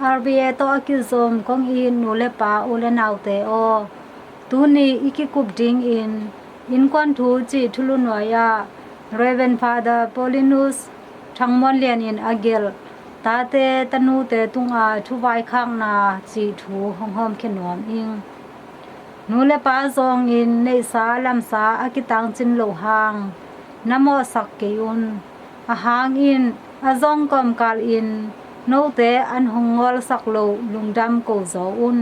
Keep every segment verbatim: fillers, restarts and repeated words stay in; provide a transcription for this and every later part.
R V A tawh a kizom kong it nu le pa, u le naute aw, tuni i kikup dingin Innkuan Thu cih thulu nuai-ah Rev. Father Paulinus Thang Muan Lian in a gelh Tate Tanute Tunga Thuvaikhakna cih thu hong hawmkhia nuam ing. Nu le pa zawngin neihsa lamsa a kitangcin loh hang na mawhsak kei un. Ahang in a zawng kawmkal in note an hong ngawlsak loh lungdam ko zaw un.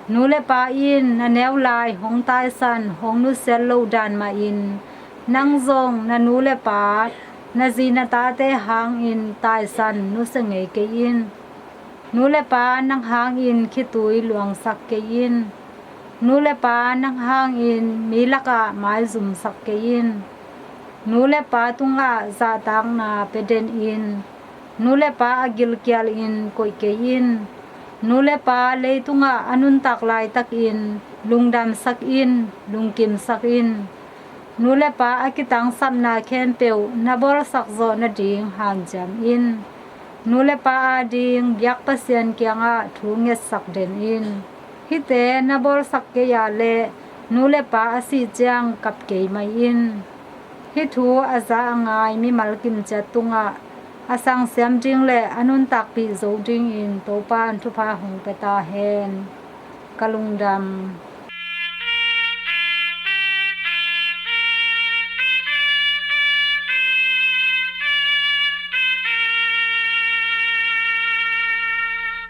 Nu le pa in na neu lai hong taisan, hong nusiat loh dan mahin nang zong na nu le pa, na zi na tate hangin taisan nusia ngei kei in. Nu le pa nang hangin khitui luangsak kei in. Nu le pa nang hangin mi lakah maizumsak kei in. Nu le pa tungah zahtakna pia den in. Nu le pa a gilkialin koih kei in. Nu le pa leitungah a nuntak laitakin lungdamsak in, lungkimsak in. Nu le pa a kitangsapna khempeuh na bawlsak zawh nading hanciam in. Nu le pa ading biak Pasian kiangah thu ngetsak den in. Hihte na bawlsak kei ah leh nu le pa a sih ciang kap kei mai in. Hih thu a za a ngai mimal kimciat tungah a sangsiam ding le a nuntakpih zo dingin Topa'n thupha hong pia ta hen. Ka lungdam.